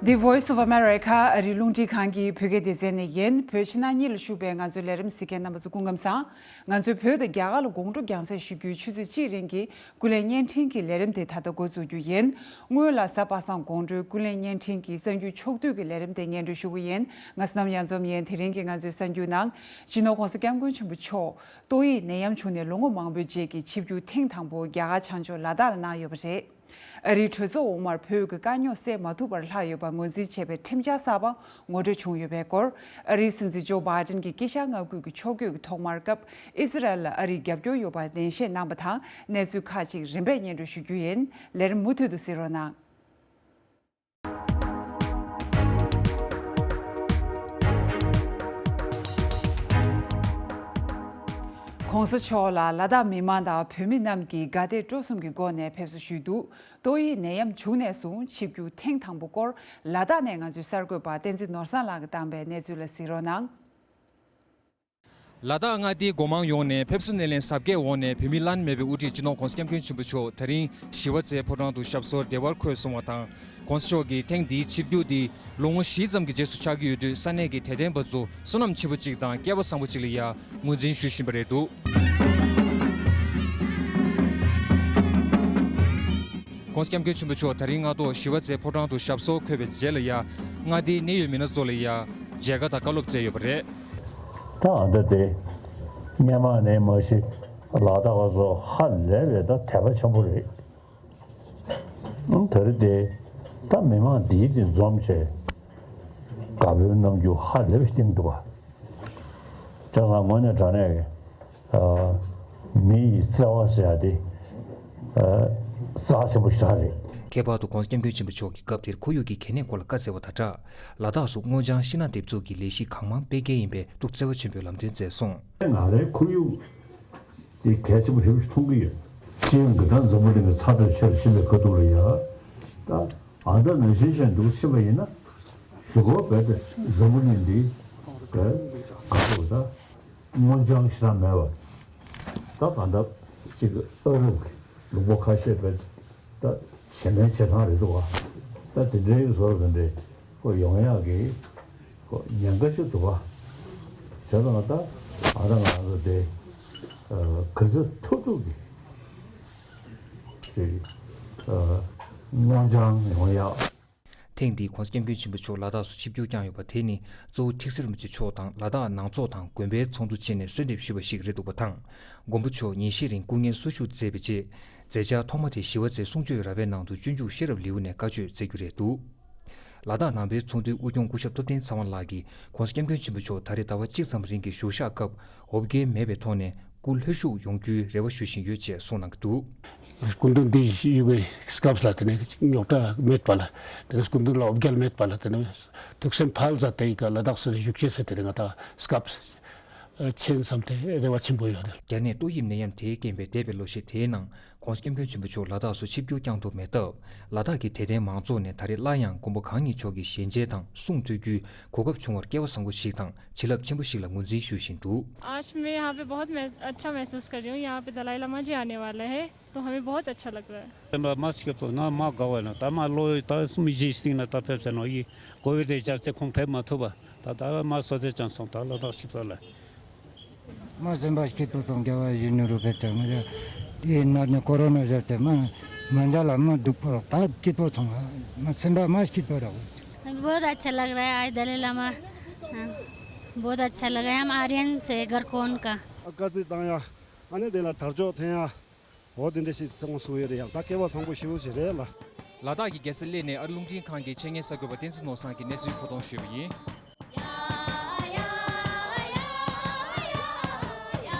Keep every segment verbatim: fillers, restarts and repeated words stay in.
The Voice of America ཨ་རིའི་རླུང་འཕྲིན་ཁང་གི་བོད་སྐད་སྡེ་ཚན་ནས་ཡིན། བོད་ཕྱི་ནང་གཉིས་ལ་བཞུགས་པའི་ང་ཚོའི་ལས་རིམ་གཟིགས་མཁན་རྣམ་པ་ཚོ་སྐུ་ཁམས་བཟང་། ང་ཚོས་བོད་དང་རྒྱ་གར་ལ་དགོང་དྲོ་རྒྱང་སྲིང་ཞུ་རྒྱུའི་ཆུ་ཚོད་གཅིག་རིང་གི་ཀུན་གླེང་བརྙན་འཕྲིན་གྱི་ལས་རིམ་དེ་ད་ལྟ་འགོ་འཛུགས་རྒྱུ་ཡིན། སྔོན་ལ་གཟའ་པ་སངས་དགོང་དྲོའི་ཀུན་གླེང་བརྙན་འཕྲིན་གྱི་གསར་འགྱུར་ཕྱོགས་བསྡུས་ཀྱི་ལས་རིམ་དེ་སྙན་སྒྲོན་ཞུ་གི་ཡིན། ང་བསོད་ནམས་གཡང་འཛོམས་ཡིན། དེ་རིང་གི་ང་ཚོའི་གསར་འགྱུར་ནང་། སྤྱི་ནོར་༸གོང་ས་༸སྐྱབས་མགོན་ཆེན་པོ་མཆོག་ཏོག་དབྱིབས་ནད་ཡམས་བྱུང་ནས་ལོ་ངོ་མང་པོའི་རྗེས་ཀྱི་ཆིབས་བསྒྱུར་ཐེངས་དང་པོ་རྒྱ་གར་བྱང་ཕྱོགས་ལ་དྭགས་ལ་གནང་ཡོད་པ་རེད། ཨ་རིའི་གྲོས་ཚོགས་འོག་མར་བོད་ཀྱི་དཀའ་རྙོག་སེལ་མ་ཐུབ་པར་ལྷག་ཡོད་པ་ངོས་འཛིན་བྱས་པའི་ཁྲིམས་འཆར་གསར་པ་ངོ་སྤྲོད་བྱུང་ཡོད་པའི་སྐོར། ཨ་རིའི་སྲིད་འཛིན་ཇོ་བྷའི་ཏིན་གྱི་དཀྱིལ་ཤར་མངའ་ཁུལ་གྱི་ཕྱོགས་བསྐྱོད་ཀྱི་ཐོག་མར་སྐབས་ཨི་ཟི་རལ་ལ་ཨ་རིའི་རྒྱབ་སྐྱོར་ཡོད་པ་ནན་བཤད་གནང་པ་དང་། གནས་ཚུལ་ཁག་ཅིག་རིམ་པས་སྙན་སྒྲོན་ཞུ་རྒྱུ་ཡིན། ལས་རིམ་མུ་མཐུད་དུ་གཟིགས་རོགས་གནང་། ༸གོང་ས་མཆོག་ལ་ལ་དྭགས་མི་མང་དང་བོད་མི་རྣམས་ཀྱིས་དགའ་དད་སྤྲོ་གསུམ་གྱི་སྒོ་ནས་ཕེབས་བསུ་ཞུས་འདུག་ཏོག་དབྱིབས་ནད་ཡམས་བྱུང་ནས་བཟུང་ཆིབས་བསྒྱུར་ཐེངས་དང་པོ་སྐོར་ལ་དྭགས་ནས་ང་ཚོའི་གསར་འགོད་པ་བསྟན་འཛིན་ནོར་བཟང་ལགས་ཀྱིས་བཏང་པའི་གནས་ཚུལ་ལ་གཟིགས་རོགས་གནང་། ལ་དྭགས་མངའ་སྡེའི་སྒོ་མང་ཡོངས་ནས་ཕེབས་བསུ་སྣེ་ལེན་གཟབ་རྒྱས་འོག་ནས་བོད་མི་བླ་ན་མེད་པའི་དབུ་ཁྲིད་སྤྱི་ནོར་༸གོང་ས་༸སྐྱབས་མགོན་ཆེན་པོ་མཆོག་ད་རིང་ཞི་བ་རྩེ་ཕོ་བྲང་དུ་ཞབས་སོར་བདེ་བར་འཁོད་སོང་བ་དང་། ༸གོང་ས་མཆོག་གིས་ཐེངས་འདིའི་ཆིབས་བསྒྱུར་འདི་ལོ་ངོ་བཞི་ཙམ་གྱི་རྗེས་སུ་ཆགས་ཀྱི་ཡོད་དུས། ས་གནས་ཀྱི་དད་ལྡན་པ་ཚོ་བསོད་ནམས་ཆེན་པོ་གཅིག་དང་སྐལ་བ་བཟང་པོ་གཅིག་ལ་ཡ་ངོས་འཛིན་ཞུ་བཞིན་པ་རེད་འདུག ༸གོང་ས་༸སྐྱབས་མགོན་ཆེན་པོ་མཆོག་ད་རིང་སྔ་དྲོ་ཞི་བ་རྩེ་ཕོ་བྲང་དུ་ཞབས་སོར་འཁོད་པའི་རྗེས་ལ་ཡ་མངའ་སྡེའི་གནད་ཡོད་མི་སྣ་ཚོ་ལ་ཡ་མཇལ་ཁ་དང་བཀའ་སློབ་སྩལ་ཡོད་པ་རེད། ད་ཨ་འདྲ་དེ་སྔོན་མ་ནས་མ་གཞི་ལ་དྭགས་པ་ཚོ་ཧ་ལས་པའི་ད་དད་པ་ཆེན་པོ་རེད། ཨང་། ད་རེས་དེ་ད་མི་མང་འདིའི་དེ་འཛོམས་བྱས་དགའ་པོའི་རྣམ་འགྱུར་ཧ་ལས་པའི་སྟེང་འདུག་པ། བྱས་ཙང་དངོས་གནས་དྲང་གནས་ཀྱི་ཨ་མི་ཡི་བརྩེ་བ་ཟེར་ཡ་དེ་ཨ་རྩ་ཆེན་པོ་ཞིག་རེད། ཁྱད་པར་དུ་༸གོང་ས་༸སྐྱབས་མགོན་ཆེན་པོ་མཆོག་གིས་སྐབས་དེར་ཁོར་ཡུག་གི་གལ་གནད་སྐོར་ལ་བཀའ་སྩལ་བ་དང་སྦྲགས། ལ་དྭགས་སུ་སྔོ་ལྗང་ཤིང་ནགས་འདེབས་འཛུགས་ཀྱི་ལས་གཞི་གང་མང་སྤེལ་གལ་ཡིན་པའི་ཐུགས་བརྩེ་བ་ཆེན་པོས་ལམ་སྟོན་མཛད་སོང་། ང་རའི་ཁོར་ཡུག་དེ་གལ་ཆེན་པོ་ཞེ་པོ་ཞིག་མཐོང་གི་ཡོད། སྤྱིར་འདི་ལྟར་འཛམ་བུ་གླིང་གི་ཚ་དྲོད་ཆེ་རུ་ཕྱིན་པའི་ཁ་ཐུག་ལ་ཡ། ད་ཨ་ད་ནང་བཞིན་བྱས་འདུག་ཕྱིན་པ་ཡིན་ན། གཞུག་གུ་རྦད་དེ་འཛམ་བུ་གླིང་འདི་ག་ག་ཚོད་ད་སྔོ་ལྗང་ཞེ་དྲག་མེད་པ། ད་ག་འདྲ་གཅིག་ཨ་རུ་ལུང་པ་ཁ་ཤས་རྦད་ད་བྱེ་མའི་བྱེ་ཐང་རེད་འདུག་བ། ད་དེ་འདྲའི་བཟོ་འདྲ་འདྲའི་ཁོ་ཡོང་ཡག་གི་ཁོ་ཉེན་ཁ་ཞིག་འདུག་བ། བྱས་ཙང་ད་ཨ་ད་ང་རང་ཚོ་དེ་ག་ཚོད་ཐུབ་ཐུབ་ཀྱི་ཅིག་སྔོ་ལྗང་ཡོང་ཡག་ཐེངས་འདིའི་༸གོང་ས་༸སྐྱབས་མགོན་ཆེན་པོ་མཆོག་ལ་དྭགས་སུ་ཆིབས་བསྒྱུར་བསྐྱངས་ཡོད་པ་དེ་ནི་གཙོ་བོ་ཁྲི་ཟུར་རིན་པོ་ཆེ་མཆོག་དང་ལ་དྭགས་ནང་ཚོགས་དང་དགོན་པའི་ཚོགས་འདུ་ཆེད་ནས་གསོལ་འདེབས་ཞུས་པ་ཞིག་རེད་འདུག་པ་དང་། མགོན་པོ་མཆོག་ཉིན་ཤས་རིང་སྐུ་ངལ་གསོ་བཞུགས་མཛད་པའི་རྗེས། མཛད་འཆར་ཐོག་མ་དེ་ཞི་བ་རྩེའི་གསུང་ཆོས་ར་བའི་ནང་དུ་སྤྱོད་འཇུག་ཤེས་རབ་ལེའུ་ནས་བཀའ་ཆོས་སྩལ་རྒྱུ་རེད་འདུག་ལ་དྭགས་ནང་པའི་ཚོགས་འདུའི་དབུ་སྐྱོང་སྐུ་ཞབས་ཐུབ་བསྟན་ཚེ་དབང་ལགས་ཀྱིས་༸གོང་ས་༸སྐྱབས་མགོན་ཆེན་པོ་མཆོག་ད་རེས་ཟླ་བ་གཅིག་ཙམ་རིང་གི་བཞུགས་ཞག་སྐབས་འོ་བརྒྱལ་མེད་པའི་ཐོག་ནས་སྐུ་ལྷོད་བཞུགས་ཡོང་རྒྱུའི་རེ་བ་ཞུ་བཞིན་ཡོད་ཅེས་གསུངས་གནང་གི་འདུག་སྐུ་མདུན་འདི་བཞུགས་པའི་སྐབས་ལ་དེ་ནས་རྙོག་དྲ་མེད་པ་ལ། དེ་ནས་སྐུ་མདུན་ལ་འོ་བརྒྱལ་མེད་པ་ལ། དེ་ནས་ཐུགས་སེམས་ཕར་མཛད་དེ་ཡི་ག་ལ་དྭགས་སུ་བཞུགས་ཅེས་ཟེར་དེ་ནས་ང་ད་སྐབས་ཆེན་བསམ་སྟེ་རེ་བ་ཆེན་པོ་ཡོད་རེད། རྒྱ་ནད་ཏོག་དབྱིབས་ནད་ཡམས་དེའི་རྐྱེན་པས་འདས་པའི་ལོ་ཤས་དེའི་ནང་༸གོང་ས་༸སྐྱབས་མགོན་ཆེན་པོ་མཆོག་ལ་དྭགས་སུ་ཆིབས་བསྒྱུར་བསྐྱངས་ཐུབ་མེད་སྟབས། ལ་དྭགས་ཀྱི་དད་ལྡན་མང་ཚོགས་ནས་ད་རེས་སླར་ཡང་མགོན་པོ་གང་ཉིད་མཆོག་གི་ཞལ་མཇལ་དང་གསུང་ཐོས་རྒྱུའི་གོ་སྐབས་བྱུང་བར་སྐལ་བ་བཟང་པོ་ཞིག་དང་བྱིན་རླབས་ཆེན་པོ་ཞིག་ལ་ངོས་འཛིན་ཞུ་བཞིན་འདུག आज मैं यहाँ पे बहुत महस-, अच्छा महसूस कर रही हूँ। यहाँ पे दलाई लामा जी आने वाले हैं, तो हमें बहुत अच्छा लग रहा है। ད་མ་སྐྱིད་པོ་ན་མ་དགའ་བ་ན་ད་མ་ལོ་ད་གསུམ་བཞི་ཞིག་ན་ད་ཕེབས་ཟེར་ནོ་ཡི་གོ་བི་དེ་སྦྱར་ཚེ་ཁོང་ཕེབས་མ་ཐུབ་པ་ད་ད་མ་སོ་ཚེ་ཅང་སོང་ད་ལ་དྭགས་ཞིག་ད་ལ། མ་སེམས་པ་སྐྱིད་པོ་དང་དགེ་བ་ཡིན་ནོ་རུ་ཕེབས་ཙང་ང་ཡ་དེའི་ནང་ནས་ཀོ་རོ་ན་ཟེར་ཏེ་མ་མ་འཇའ་ལ་མ་སྡུག་པོ་ད་སྐྱིད་པོ་སོང་མ་སེམས་པ་མ་སྐྱིད་པོ་ར། बहुत अच्छा लग रहा है आज दलाई लामा, हाँ, बहुत अच्छा लगा है। हम आर्यन से घर कौन का। དཀའ་ཚེགས་བཏང་ཡ། ཨ་ནི་དེ་ལ་དར་ལྕོག་འཐེན་ཡ། འོ་དེ་འདྲ་ཞིག་ཚང་མ་སུ་ཡོད་རེད་ཡང་ད་སྐལ་བ་བཟང་པོ་ཞེ་པོ་ཞིག་རེད་ལ། ལ་དྭགས་ཀྱི་རྒྱལ་ས་གླེ་ནས་ཨ་རི་རླུང་འཕྲིན་ཁང་གི་ཆེད་མངགས་གསར་འགོད་པ་བསྟན་འཛིན་ནོར་བཟང་གིས་གནས་ཚུལ་མཁོ་གཏོང་ཞུས་པ་ཡིན།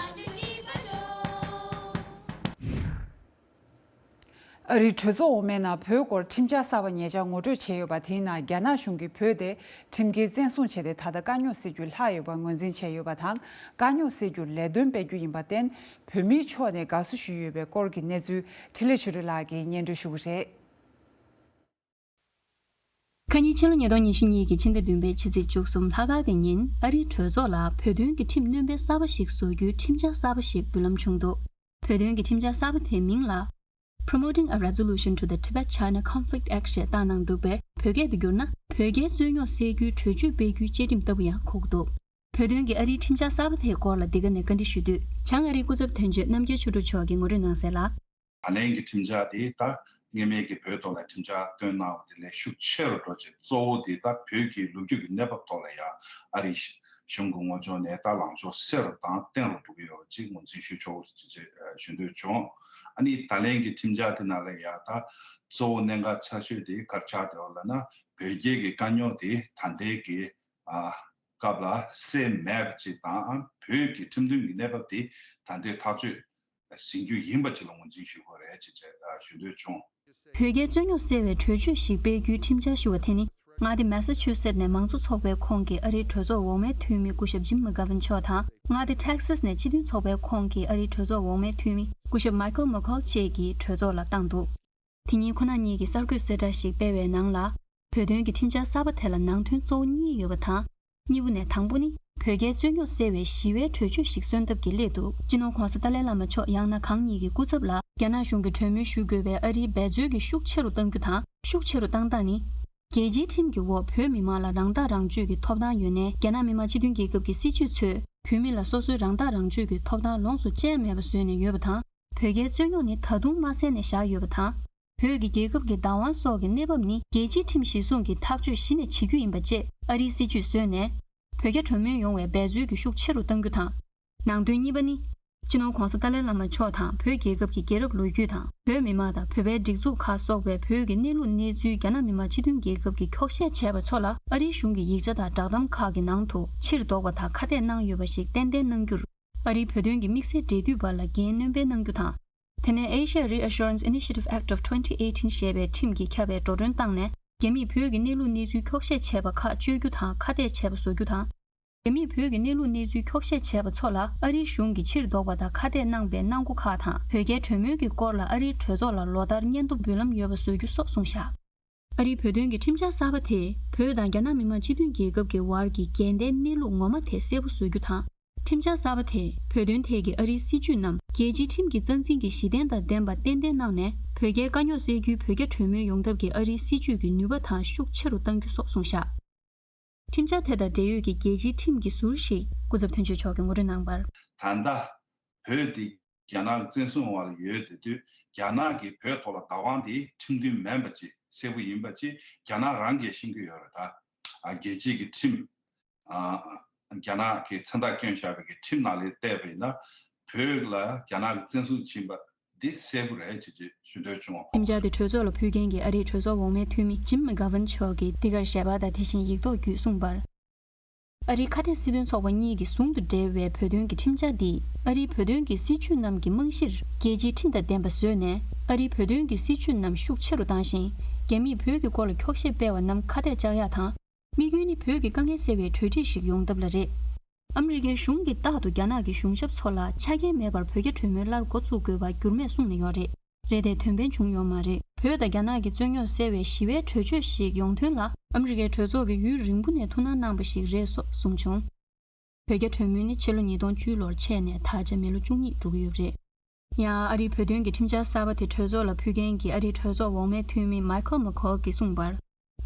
ཨ་རིའི་གྲོས་ཚོགས་འོག་མའི་ནང་བོད་སྐོར་ཁྲིམས་འཆར་གསར་པ་ཉེ་ཆར་ངོ་སྤྲོད་བྱས་ཡོད་པ་དེའི་ནང་རྒྱ་ནག་གཞུང་གིས་བོད་དེ་ཁྲིམས་འགལ་བཙན་བཟུང་བྱས་ཏེ་ད་ལྟ་དཀའ་རྙོག་སེལ་རྒྱུ་ལྷག་ཡོད་པ་ངོས་འཛིན་བྱས་ཡོད་པ་དང་། དཀའ་རྙོག་སེལ་རྒྱུར་ལས་དོན་སྤེལ་རྒྱུ་ཡིན་པར་བརྟེན། བོད་མིའི་ཕྱོགས་ནས་དགའ་བསུ་ཞུས་ཡོད་པའི་སྐོར་གྱི་གནས་ཚུལ་འཕྲིན་ལས་ཆོས་སྒྲོན་ལགས་ཀྱིས་སྙན་སྒྲོན་ཞུ་གི་རེད། ཁ་ཉིན་ཕྱི་ལོ་ཉིས་སྟོང་ཉི་ཤུ་གཉིས་ཀྱི་ཕྱི་ཟླ་བདུན་པའི་ཕྱི་ཚེས་བཅུ་གསུམ་ལྷག་དཀར་གྱི་ཉིན་ཨ་རིའི་གྲོས་ཚོགས་ལ་བོད་དོན་གྱི་ཁྲིམས་སྣོན་པ་གསར་པ་ཞིག་བཟོ་རྒྱུའི་ཁྲིམས་འཆར་གསར་པ་ཞིག་འབུལ་ལམ་བྱུང་འདུག་བོད་དོན་གྱི་ཁྲིམས་འཆར་གསར་པ་དེའི་མིང་ལ། Promoting a Resolution to the Tibet-China Conflict Act ཞེས་བཏང་གནང་འདུག་པས། བོད་སྐད་དུ་བསྒྱུར་ན། བོད་རྒྱའི་རྩོད་རྙོག་སེལ་རྒྱུའི་གྲོས་ཆོད་སྤེལ་རྒྱུའི་བཅའ་ཁྲིམས་ལྟ་བུ་ཡང་གོ་གི་འདུག་བོད་དོན་གྱི་ཨ་རིའི་ཁྲིམས་འཆར་གསར་པ་དེའི་སྐོར་ལ་འདི་ག་ནས་བཀའ་འདྲི་ཞུ་དུས། བྱང་ཨ་རིའི་སྐུ་ཚབ་དོན་གཅོད་རྣམ་རྒྱལ་ཆོས་གྲུབ་མཆོག་གིས་ངོ་སྤྲོད་གནང་གསལ་ལ། ད་ལན་གྱི་ཁྲིམས་འཆར་དེ་ད་སྔོན་མའི་གི་བོད་ཐོག་ལ་ཁྲིམས་འཆར་བཏོན་གནང་བ་དེ་ལས་ཤུགས་ཆེ་རུ་འགྲོ་ཆེད། གཙོ་བོ་དེ་ད་བོད་ཀྱི་ལོ་རྒྱུས་ཀྱི་གནས་བབ་ཐོག་ལ་ཡང་ཨ་རིའི་གཞུང་གི་ངོས་ཕྱོགས་ནས་ད་ལངས་ཕྱོགས་གསལ་རུ་དང་བརྟན་རུ་འགྲོ་གི་ཡོད་པ་ཅིག་ངོས་འཛིན་ཞུ་ཆོག་ཅེས་ཞུ་འདོད་བྱུང་། ཨ་ནི་ད་ལན་གྱི་ཁྲིམས་འཆར་དེ་ནང་ལ་ཡང་ད་གཙོ་བོ་གནད་འགག་ཆེ་ཤོས་དེ་ག་རེ་ཆགས་བསྡད་པ་ལབ་ན། བོད་རྒྱའི་གི་དཀའ་རྙོག་དེ་ད་ལྟའི་གི་ཨ་སྐབས་ལ་སེལ་མེད་པ་ཅིག་དང་། བོད་ཀྱི་ཁྲིམས་མཐུན་གྱི་གནས་བབ་དེ་ད་ལྟའི་ཐག་གཅོད་ཟིན་རྒྱུ་ཡིན་པ་ཅིག་ལ་ངོས་འཛིན་ཞུ་དགོས་རེད་ཅེས་ཞུ་འདོད་བྱུང་། བོད་རྒྱའི་རྩོད་རྙོག་སེལ་བའི་གྲོས་ཆོད་ཞིག་སྤེལ་རྒྱུའི་ཁྲིམས་འཆར་ཞུ་བ་དེ་ནི། མངའ་སྡེ་མེ་ས་ཆུ་སེད་ནས་མང་གཙོ་ཚོགས་པའི་ཁོངས་ཀྱི་ཨ་རིའི་གྲོས་ཚོགས་འོག་མའི་འཐུས་མི་སྐུ་ཞབས་ཇིམ་མི་གྷ་ཝིན་མཆོག་དང་། མངའ་སྡེ་ཊེག་སཱས་ནས་སྤྱི་མཐུན་ཚོགས་པའི་ཁོངས་ཀྱི་ཨ་རིའི་གྲོས་ཚོགས་འོག་མའི་འཐུས་མི་སྐུ་ཞབས་མའི་ཁལ་མེ་ཁོལ་བཅས་ཀྱིས་གྲོས་ཚོགས་ལ་བཏང་འདུག་དེ་ཉིན་ཁོ་ན་གཉིས་ཀྱིས་གསར་འགོད་གསལ་བསྒྲགས་ཤིག་སྤེལ་བའི་ནང་ལ། བོད་དོན་གྱི་ཁྲིམས་འཆར་གསར་པ་དེ་ལ་ནང་དོན་གཙོ་བོ་གཉིས་ཡོད་པ་དང་། གཉིས་པོ་ནས་དང་པོ་ནི། བོད་རྒྱའི་རྩོད་རྙོག་སེལ་བའི་ཞི་བའི་གྲོས་ཆོད་ཞིག་སོན་ཐབས་ཀྱི་སླད་དུ། སྤྱི་ནོར་༧གོང་ས་ཏཱ་ལའི་བླ་མ་མཆོག་ཡང་ན་གང་ཉིད་ཀྱི་སྐུ་ཚབ་ལ། རྒྱ་ནག་གཞུང་གིས་གྲོས་མོལ་ཞུ་དགོས་པའི་ཨ་རིའི་འབད་རྩོལ་གྱི་ཤུགས་ཆེ་རུ་གཏང་རྒྱུ་དང་། ཤུགས་ཆེ་རུ་བཏང་སྟངས་ནི། རྒྱལ་སྤྱིའི་ཁྲིམས་ཀྱི་འོག་བོད་མི་མང་ལ་རང་ཐག་རང་གཅོད་ཀྱི་ཐོབ་ཐང་ཡོད་ནའི། རྒྱ་ནག་མི་དམངས་སྤྱི་མཐུན་རྒྱལ་ཁབ་ཀྱི་སྲིད་བྱུས་ཚོས་བོད་མི་ལ་སོ་སོའི་རང་ཐག་རང་གཅོད་ཀྱི་ཐོབ་ཐང་ལོངས་སུ་སྤྱད་མེད་པ་བཟོས་ནས་ཡོད་པ་དང་། བོད་རྒྱའི་རྩོད་རྙོག་ནི་ད་དུང་མ་སེལ་ནས་བཞག་ཡོད་པ་དང་། བོད་ཀྱི་རྒྱལ་ཁབ་ཀྱི་བདག་དབང་སོགས་ཀྱི་གནས་བབ་ནི་རྒྱལ་སྤྱིའི་ཁྲིམས་གཞི་བཟུང་གིས་ཐག་གཅོད་གཞི་ནས་བྱེད་རྒྱུ་ཡིན་པ་བཅས་ཨ་རིའི་སྲིད་བྱུས་བཟོས་ནས། བོད་རྒྱ་གྲོས་མོལ་ཡོང་བའི་འབད་རྩོལ་གྱི་ཤུགས་ཆེ་རུ་གཏང་རྒྱུ་དང་། ནང་དོན་གཉིས་པ་ནི། སྤྱི་ནོར་༧གོང་ས་ཏཱ་ལའི་བླ་མ་མཆོག་དང་བོད་རྒྱལ་ཁབ་ཀྱི་རྒྱལ་རབས་ལོ་རྒྱུས་དང་། བོད་མི་མང་དང་བོད་པའི་སྒྲིག་འཛུགས་ཁག་སོགས་པའི་བོད་ཀྱི་གནས་ལུགས་གནས་ཚུལ་རྒྱ་ནག་མི་དམངས་སྤྱི་མཐུན་རྒྱལ་ཁབ་ཀྱིས་འཁྱོག་བཤད་བྱས་པ་ཚོ་ལ་ཨ་རིའི་གཞུང་གི་ཡིག་ཆ་དང་བསྒྲགས་གཏམ་ཁག་གི་ནང་དུ་ཕྱིར་ལྡོག་པ་དང་ཁ་གཏད་གནང་ཡོད་པ་ཞིག་གཏན་གཏན་གནང་རྒྱུར། ཨ་རིའི་བོད་དོན་གྱི་དམིགས་བསལ་འབྲེལ་མཐུད་པ་ལ་འགན་སྣོན་སྤེལ་གནང་རྒྱུ་དང་། དེ་ནས་Asia Reassurance Initiative Act of twenty eighteen ཞེས་པའི་ཁྲིམས་ཀྱིས་ཁྱབ་པའི་འགྲོ་གྲོན་བཏང་ནས། རྒྱ་མིས་བོད་ཀྱི་གནས་ལུགས་གནས་ཚུལ་འཁྱོག་བཤད་བྱས་པ་ཁག་གཅོད་རྒྱུ་དང་ཁ་གཏད་བྱས་པ་བཟོ་རྒྱུ་དང་། རྒྱ་མིས་བོད་ཀྱི་གནས་ལུགས་གནས་ཚུལ་འཁྱོག་བཤད་བྱས་པ་ཚོ་ལ་ཨ་རིའི་གཞུང་གིས་ཕྱིར་ལྡོག་པ་དང་ཁ་གཏད་གནང་པའི་གནང་སྒོ་ཁག་དང་། བོད་རྒྱའི་གྲོས་མོལ་གྱི་སྐོར་ལ་ཨ་རིའི་གྲོས་ཚོགས་ལ་ལོ་ལྟར་སྙན་ཐོ་འབུལ་ལམ་ཡོད་པ་བཟོ་རྒྱུ་སོགས་གསུངས་བཞག་ཨ་རིའི་བོད་དོན་གྱི་ཁྲིམས་འཆར་གསར་པ་དེས་བོད་དང་རྒྱ་ནག་མི་དམངས་སྤྱི་མཐུན་རྒྱལ་ཁབ་ཀྱི་བར་གྱི་འགལ་ཟླའི་གནས་ལུགས་ངོ་མ་དེ་གསལ་པོ་བཟོ་རྒྱུ་དང་། ཁྲིམས་འཆར་གསར་པ་དེས་བོད་དོན་ཐད་ཀྱི་ཨ་རིའི་སྲིད་བྱུས་རྣམས་རྒྱལ་སྤྱིའི་ཁྲིམས་ཀྱི་རྩ་འཛིན་གྱི་གཞི་རྟེན་དང་ལྡན་པ་གཏན་གཏན་གནང་ནས། བོད་རྒྱའི་དཀའ་རྙོག་སེལ་རྒྱུའི་བོད་རྒྱ་གྲོས་མོལ་ཡོང་ཐབས་ཀྱི་ཨ་རིའི་སྲིད་བྱུས་ཀྱི་ནུས་པ་དང་ཤུགས་ཆེ་རུ་གཏང་རྒྱུ་སོགས་གསུངས་བཞག་ཁྲིམས་འཆར་དེ་དང་འབྲེལ་ཡོད་ཀྱི་རྒྱལ་སྤྱིའི་ཁྲིམས་ཀྱི་ཟུར་ཞིག་སྐུ་ཚབ་དོན་གཅོད་མཆོག་གིས་ངོ་སྤྲོད་གནང་བར། ད་ལྟ་བོད་འདི་རྒྱ་ནག་གི་བཙན་བཟུང་འོག་ལ་ཡོད་དེ་དུས། རྒྱ་ནག་གིས་བོད་ཐོག་ལ་བདག་དབང་དེ་ཁྲིམས་མཐུན་མིན་པ་ཅིག་གསལ་པོ་ཡིན་པ་ཅིག་རྒྱ་ནག་རང་གིས་ཤེས་ཀྱི་ཡོད་རེད། ད་ཨ་རྒྱལ་སྤྱིའི་གི་ཁྲིམས། ཨ་རྒྱ་ནག་གིས་མཚན་རྟགས་བསྐྱོན་བཞག་པའི་གི་ཁྲིམས་ནང་ལ་བལྟས་པ་ཡིན་ན། བོད་ལ་རྒྱ་ནག་གིས་བཙན་བཟུང་བྱས་པ་འདི་གསལ་པོ་རེད་ཅེས་ཅེས་ཞུ་འདོད་བྱུང་། ཁྲིམས་འཆར་དེ་གྲོས་ཚོགས་ལ་ཕུལ་མཁན་གྱི་ཨ་རིའི་གྲོས་ཚོགས་འོག་མའི་འཐུས་མི་ཇིམ་མི་གྷ་ཝན་མཆོག་གིས་འདི་གར་ཞལ་པར་དང་དེ་བཞིན་ཡིག་ཐོག་བརྒྱུད་གསུངས་པར། ཨ་རིའི་ཁ་གཏད་སྲིད་དོན་ཚོགས་པ་གཉིས་ཀྱིས་ཟུང་དུ་འབྲེལ་བའི་བོད་དོན་གྱི་ཁྲིམས་འཆར་འདིས་ཨ་རིའི་བོད་དོན་གྱི་སྲིད་བྱུས་རྣམས་ཀྱི་རྨང་གཞིར་རྒྱལ་སྤྱིའི་ཁྲིམས་དང་ལྡན་པ་བཟོས་ནས། ཨ་རིའི་བོད་དོན་གྱི་སྲིད་བྱུས་རྣམས་ཤུགས་ཆེ་རུ་བཏང་ཞིང་། རྒྱ་མིས་བོད་ཀྱི་སྐོར་ལ་འཁྱོག་བཤད་སྤེལ་བ་རྣམས་ཁ་གཏད་བཅག་ཡག་དང་། དམིགས་ཡུལ་ནི་བོད་ཀྱི་དཀའ་ངལ་སེལ་བའི་གྲོས་འགྲིག་ཞིག་ཡོང་ཐབས་ལ་རེད། ཨ་མི་རི་ཀའི་གཞུང་གིས་རྟག་ཏུ་རྒྱ་ནག་གི་གཞུང་ཞབས་ཚོ་ལ་ཆ་རྐྱེན་མེད་པར་བོད་རྒྱ་གྲོས་མོལ་སླར་འགོ་བཙུགས་དགོས་པར་འགྱུར་མེད་གསུངས་ནས་ཡོད་རེད། རེད་དེ། དོན་ཕན་བྱུང་ཡོད་མ་རེད། བོད་དང་རྒྱ་ནག་གི་རྩོད་རྙོག་སེལ་བའི་ཞི་བའི་གྲོས་ཆོད་ཞིག་ཡོང་དོན་ལ་ཨ་མི་རི་ཀའི་གྲོས་ཚོགས་ཀྱིས་ཡུན་རིང་པོ་ནས་ཐུགས་སྣང་གནང་པ་ཞིག་རེད་སོགས་གསུངས་བྱུང་། བོད་རྒྱ་གྲོས་མོལ་ནི་ཕྱི་ལོ་ཉིས་སྟོང་བཅུ་ལོར་ཆད་ནས་ད་ཆ་མི་ལོ་བཅུ་གཉིས་འགྲོ་གི་ཡོད་རེད། ཡང་ཨ་རིའི་བོད་དོན་གྱི་ཁྲིམས་འཆར་གསར་པ་དེ་གྲོས་ཚོགས་ལ་ཕུལ་མཁན་གྱི་ཨ་རིའི་གྲོས་ཚོགས་འོག་མའི་འཐུས་མི་མའི་ཁལ་མེ་ཁོལ་གྱིས་གསུངས་པར།